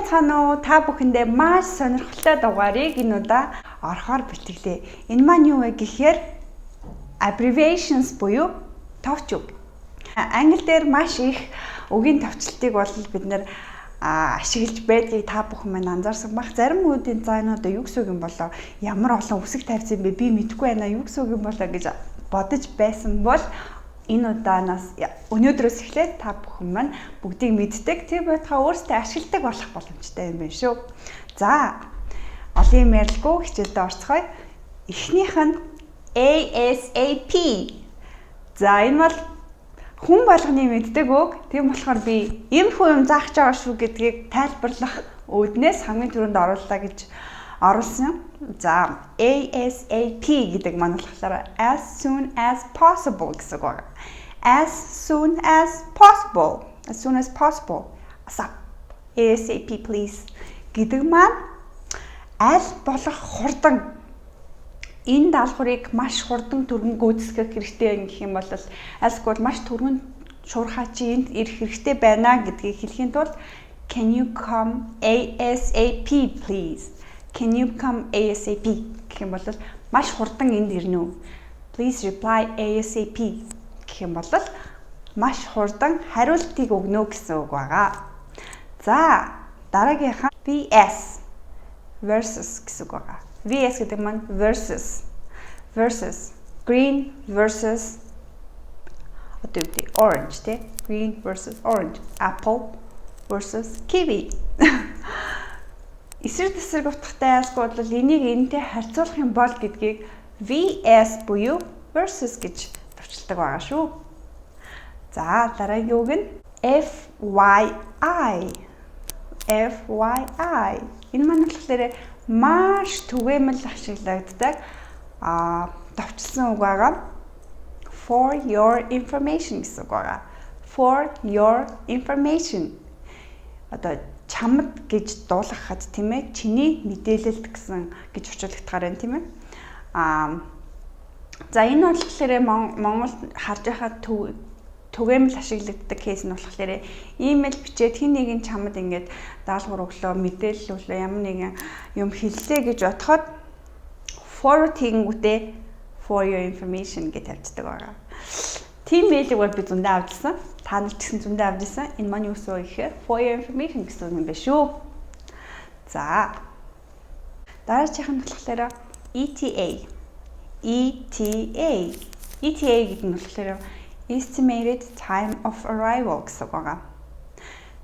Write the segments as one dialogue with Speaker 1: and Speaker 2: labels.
Speaker 1: Байцгаана уу? Та бүхэндээ маш сонирхолтой дугаарыг энэ удаа орохоор бэлтгэлээ. Энэ маань юу вэ гэхээр abbreviations буюу товч үг. Англи дээр маш их үгийн товчлтыг бол бид нэр ашиглаж байдгийг та бүхэн маань анзаарсан бах. Зарим үгүүдийн за энэ одоо юу гэсэн үг юм болоо, ямар олон үсэг тавьсан юм бэ? Би мэдэхгүй байна. Юу гэсэн үг юм болоо гэж бодож байсан бол энэ удаанаас, өнөөдрөөс эхлээд та бүхэн маань бүгдийг мэддэг. Тэр байтугай өөрсдөө ашигладаг болох боломжтой юм байна шүү. За, олон юм ярилгүй, хичээлдээ орцгоё. Эхнийх нь ASAP. За, энэ бол хүн болгоны мэддэг үг. Тийм болохоор би иймэрхүү юм заах гэж байгаа шүү гэдгийг тайлбарлах үүднээс хамгийн түрүүнд орууллаа гэж оруулсан. За, ASAP гэдэг маань болохоор as soon as possible гэсэн үг байна. As soon as possible. As soon as possible. ASAP. ASAP, please гэдэг маань аль болох хурдан, энэ даалгаврыг маш хурдан түргэн гүйцэтгэх хэрэгтэй гэх юм бол альсгүй маш түргэн шуурхай чи энд ирэх хэрэгтэй байна гэдгийг хэлэхийн тулд "Can you come ASAP, please? Can you come ASAP?" гэх юм бол маш хурдан энд ирнэ үү? "Please reply ASAP" гэх юм бол маш хурдан хариултыг өгнө гэсэн үг байгаа. За, дараагийнх нь VS, versus гэсэн үг байгаа. VS гэдэг маань versus, versus, green versus одоо юу гэдэг, orange тий, green versus orange, apple versus kiwi. Эсрэг тэсрэг утгатай айлсгүй бол энийг энэтэй харьцуулах юм бол гэдгийг VS буюу versus гэж товчилдог байгаа шүү. За, дараагийн үг нь FYI. FYI. Энэ маань болохоор маш түгээмэл ашиглагддаг товчилсан үг байгаа. For your information гэсэн үг байгаа. For your information. Одоо чамд гэж дуулгахад, тийм ээ, чиний мэдээлэлд гэсэн гэж орчуулагдахаар байна, тийм ээ. За, энэ болохоор Монгол харж байхад түгээмэл ашиглагддаг case нь болохоор имэйл бичээд хэн нэгэн чамд ингээд даалгавар өглөө, мэдээлэл өглөө, ямар нэгэн юм хэллээ гэж бодоход forward хийгэнгүүтээ "for your information" гэж тавьчихдаг байгаа. Тийм мэйлийг бол би зөндөө авчихсан. Та нар ч гэсэн зөндөө авчихсан. Энэ маань юу гэсэн үг гэхээр for your information гэсэн үг юм байна шүү. За. Дараачих нь болохоор ETA. ETA. ETA гэдэг нь болохоор estimated time of arrival гэсэн үг байгаа.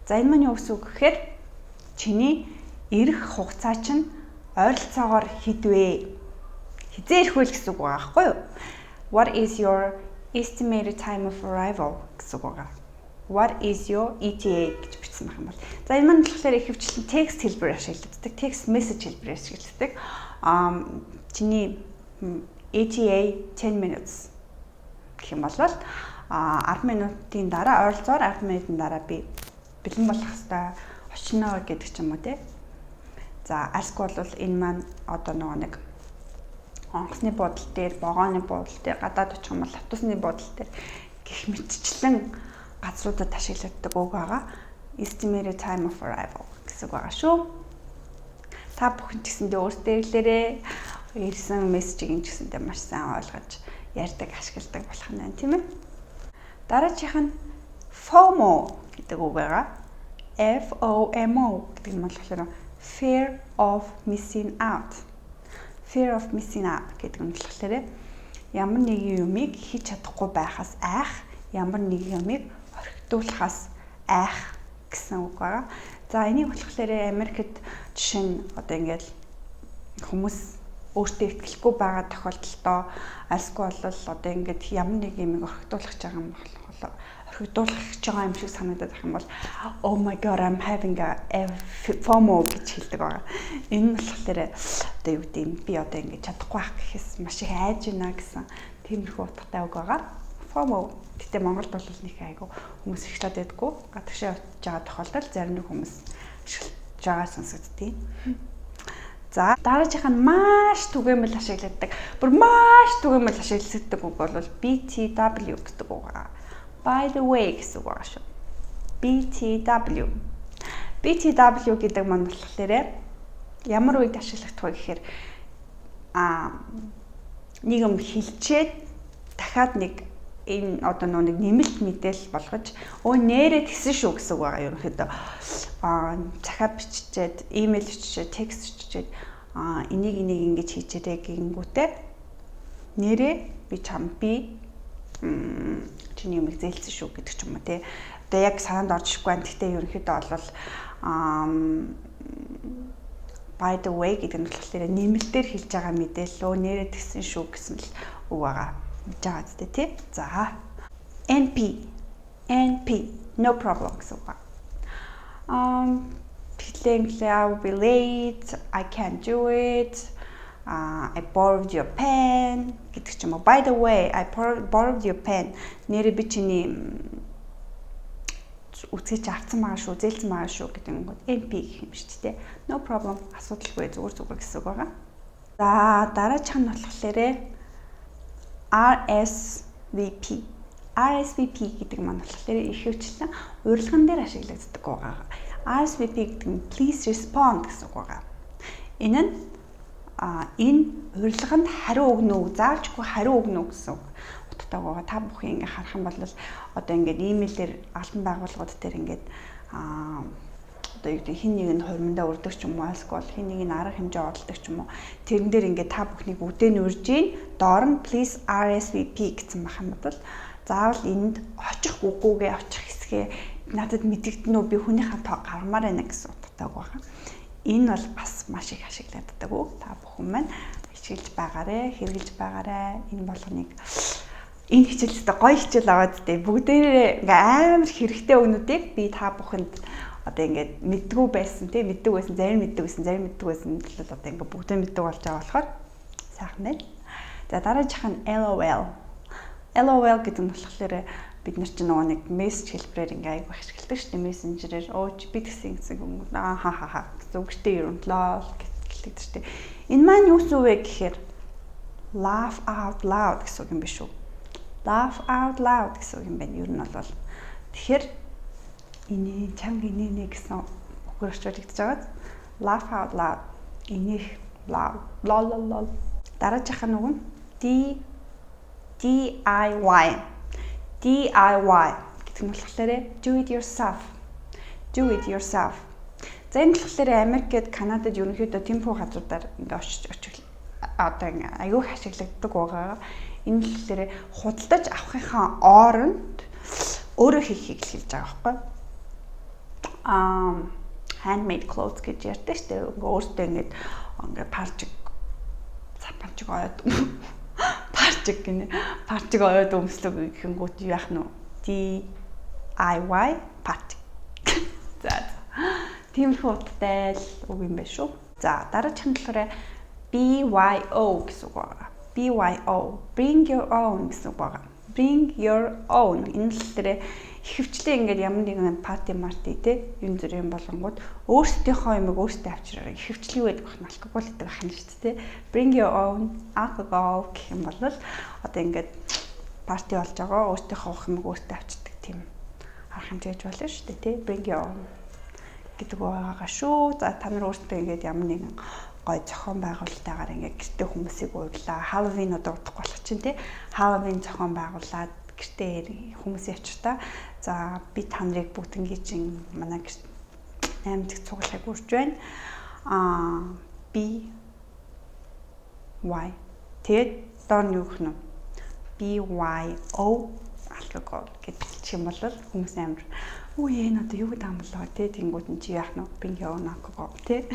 Speaker 1: За, энэ маань юу гэсэн үг гэхээр чиний ирэх хугацаа чинь ойролцоогоор хэд вэ? Хэзээ ирэх вэ гэсэн үг байгаа байхгүй юу? What is your estimated time of arrival гэсэн үг байгаа. What is your ETA гэж бичсэн байх юм бол. За, энэ маань болохоор ихэвчлэн текст хэлбэр ашиглагддаг. Text message хэлбэр ашиглагддаг. Чиний ETA 10 minutes гэх юм бол 10 минутын дараа, ойролцоогоор 10 минутын дараа би бэлэн болох хэвээр очино гэдэг ч юм уу, те. За, альсгүй бол энэ маань одоо нөгөө нэг онгоцны буудал дээр, вагоны буудал дээр, гадаад очих юм бол автобусны буудал дээр гэх мэтчлэн газруудад ашиглагддаг үг байгаа. Estimated time of arrival гэсэн үг байгаа шүү. Та бүхэн ч гэсэндээ өөрсдөө хэлээрээ ирсэн мессежийг ч гэсэндээ маш сайн ойлгож ярьдаг, ашигладаг болох нь байна, тийм ээ. Дараачих нь FOMO гэдэг үг байгаа. F O M O гэдэг нь болохоор fear of missing out. Fear of missing out гэдэг нь болохоор ямар нэгэн юмыг хийж чадахгүй байхаас айх, ямар нэгэн юмыг орхигдуулахаас айх гэсэн үг байгаа. За, энийг болохоор Америкт жишээ нь одоо ингээд хүмүүс өөртөө итгэлгүй байгаа тохиолдолдоо альсгүй бол одоо ингээд ямар нэг юмыг орхигдуулах гэж байгаа юм бол, орхигдуулах гэж байгаа юм шиг санагдаад байх юм бол "Oh my God, I'm having a FOMO" гэж хэлдэг байгаа. Энэ нь болохоор одоо юу гэдэг юм, би одоо ингэж чадахгүй байх гэхээс маш их айж байна гэсэн тиймэрхүү утгатай үг байгаа. FOMO. Гэтэ Монголд бол нэг айгу хүмүүс ашиглаад байдаггүй. Гадагшаа явж байгаа тохиолдолд зарим нэг хүмүүс ашиглаж байгаа сонсогддیں۔ За, дараагийнх нь маш түгээмэл ашиглагддаг. Бүр маш түгээмэл ашиглагддаг үг бол BTW гэдэг үг байгаа. By the way гэсэн үг байгаа шүү. BTW. BTW гэдэг маань болохоор ямар үед ашиглагдах вэ гэхээр нэг юм хэлчээд дахиад нэг энэ одоо нэг нэмэлт мэдээлэл болгож өө нэрээ тэгсэн шүү гэсэн үг байгаа ерөнхийдөө. Захиа биччихээд, имэйл биччихээд, текст биччихээд энийг ингэж хийчээрэй гингүүтээ нэрээ би чам би чиний юмыг зээлсэн шүү гэдэг ч юм уу те. Одоо яг санаанд орж ирэхгүй байна. Гэхдээ ерөнхийдөө бол by the way гэдэг нь болохоор нэмэлтээр хэлж байгаа мэдээлэл өө нэрээ тэгсэн шүү гэсэн л үг байгаа. Мэдж байгаа зү тий. За. NP NP no problem гэсэн үг. Тэглээ I will be late, I can't do it. I borrowed your pen гэдэг ч юм уу. By the way, I borrowed your pen. Нэрээ би чиний үсгийг чи авцсан байгаа шүү, зээлсэн байгаа шүү гэдэг юм гот NP гэх юм шүү дээ. No problem, асуудалгүй, зүгээр зүгээр гэсэн үг байгаа. За, дараачих нь болохоор RSVP. RSVP гэдэг маань болохоор ихэвчлэн урилган дээр ашиглагддаг байгаа. RSVP гэдэг нь please respond гэсэн үг байгаа. Энэ нь энэ урилганд хариу өгнө үү, заавчгүй хариу өгнө үү гэсэн үг утгатай байгаа. Та бүхэн ингээ харах юм бол одоо ингээд имэйлээр албан байгууллагууд дээр ингээд одоо юу гэдэг хин нэг нь хормондоо урьдаг ч юм уу, эсвэл хин нэг нь арга хэмжээ оролдог ч юм уу. Тэрэн дээр ингээд та бүхнийг үдэн урьж гин доор нь please RSVP гэсэн байх юм бол заавал энд очих үгүйгээ очих хэсгээ надад мэдэгдэнэ үү, би хүнийхээ тоо гаргамаар байна гэсэн утгатай байгаа. Энэ бол бас маш их ашиглагддаг үг. Та бүхэн маань ашиглаж байгаарэ, хэрэгжилж байгаарэ. Энэ болгоныг энэ хичээл өстой гоё хичээл аваад тээ. Бүгдээрээ ингээ амар хэрэгтэй өгнүүдийг би та бүхэнд одоо ингээд мэддгүү байсан тий, мэддэг байсан, зарим мэддэг байсан, зарим мэддэг байсан л одоо ингээ бүгдээ мэддэг болж байгаа болохоор сайхан байна. За, дараагийнх нь LOL. LOL гэдэг нь болохоор бид нар чинь нөгөө нэг мессеж хэлбэрээр ингээ айгу ашигладаг шүү дээ. Мессенжерээр оо би тэгсэн гэсэн юм аа ха ха ха гэсэн үгтэй ер нь lol гэдэг шүү дээ. Энэ маань юу гэсэн үг вэ гэхээр laugh out loud гэсэн үг юм биш үү? Laugh out loud гэсэн үг юм байна. Ер нь бол тэгэхээр инээ чанга инээнэ гэсэн үгээр орчуулагдаж байгаа. Laugh out loud инээх loud lol lol. Дараагийнх нь үг нь D DIY. DIY гэдэг нь болохоор do it yourself. Do it yourself. За, энэ болохоор Америкт, Канадад ерөнхийдөө тиймэрхүү газруудаар ингээ очиж очиж одоо ингээ аюу их ашиглагддаг байгаа. Энэ болохоор худалдаж авахынхаа оронд өөрөө хийхийг л хэлж байгаа байхгүй. Handmade clothes гэж ярьдаг шүү дээ. Ингээ өөртөө ингээд ингээ парчиг цапанчиг оёод парчиг гинэ. Парчиг оёод өмслөг гэхэнгүүт юу яах нь вэ? DIY парчиг. За. Тиймэрхүү утгатай л үг юм байна шүү. За, дараачих нь болохоор BYO гэсэн үг байна. BYO, bring your own гэсэн үг байна. Bring your own. Энэ болохоор ихэвчлэн ингээд ямар нэгэн party марти те юм зүр юм болонгууд өөрсдийнхөө юмыг өөрсдөө авчираа. Ихэвчлэн юу гэдэг вэ? Алкогол гэдэг байх нь шүү дээ. Bring your own alcohol гэх юм бол одоо ингээд party болж байгаа, өөртөөхөө уух юмыг өөртөө авчирдаг тийм арга хэмжээж болно шүү дээ тий. Bring your own гэдэг байгаа шүү. За, та нар өөртөө ингээд ямар нэгэн гой зохион байгуулалтаагаар ингээд гэртээ хүмүүсийг уурлаа. Halloween одоо удахгүй болох чинь тий. Halloween зохион байгуулад гэртээ хүмүүсийн авчиртаа за би та нарыг бүгднгийн чинь манай гэрт 8 дахь цуглахыг урьж байна. B Y. Тэгээд доор нь юу гэх нь B Y O алкогол гэж хэлчих юм бол хүмүүс амар үу энэ одоо юу гэдэг юм болоо тий, тэнгууд нь чи яах нь bring your own alcohol тий.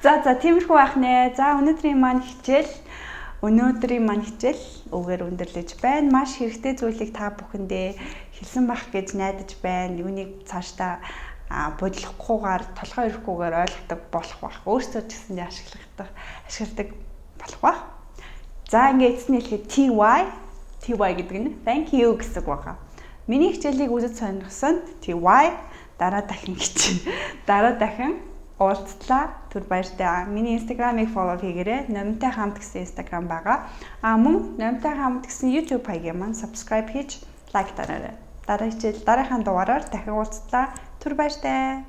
Speaker 1: За, тиймэрхүү байх нэ. За, өнөөдрийн маань хичээл үгээр өндөрлөж байна. Маш хэрэгтэй зүйлийг та бүхэндээ хэлсэн байх гэж найдаж байна. Юуныг цаашдаа бодлохгүйгээр толгой ирэхгүйгээр ойлгодог болох байх. Өөрсдөө ч гэсэндээ ашигладаг болох байх. За, ингээд эцэст нь хэлэхэд TY TY гэдэг нь thank you гэсэн үг байна. Миний хичээлийг үзэж сонирхсонд TY, дараа дахин хичээ. Дараа дахин уулзтлаа. Түр баяртай. Миний Instagram-ыг follow хийгээрэй. Номтой хамт гэсэн Instagram байгаа. А мөн Номтой хамт гэсэн YouTube хаягийг маань subscribe хийж, like дараарай. Дараа хичээл дараагийн дугаараар дахин уулзтлаа. Түр баяртай.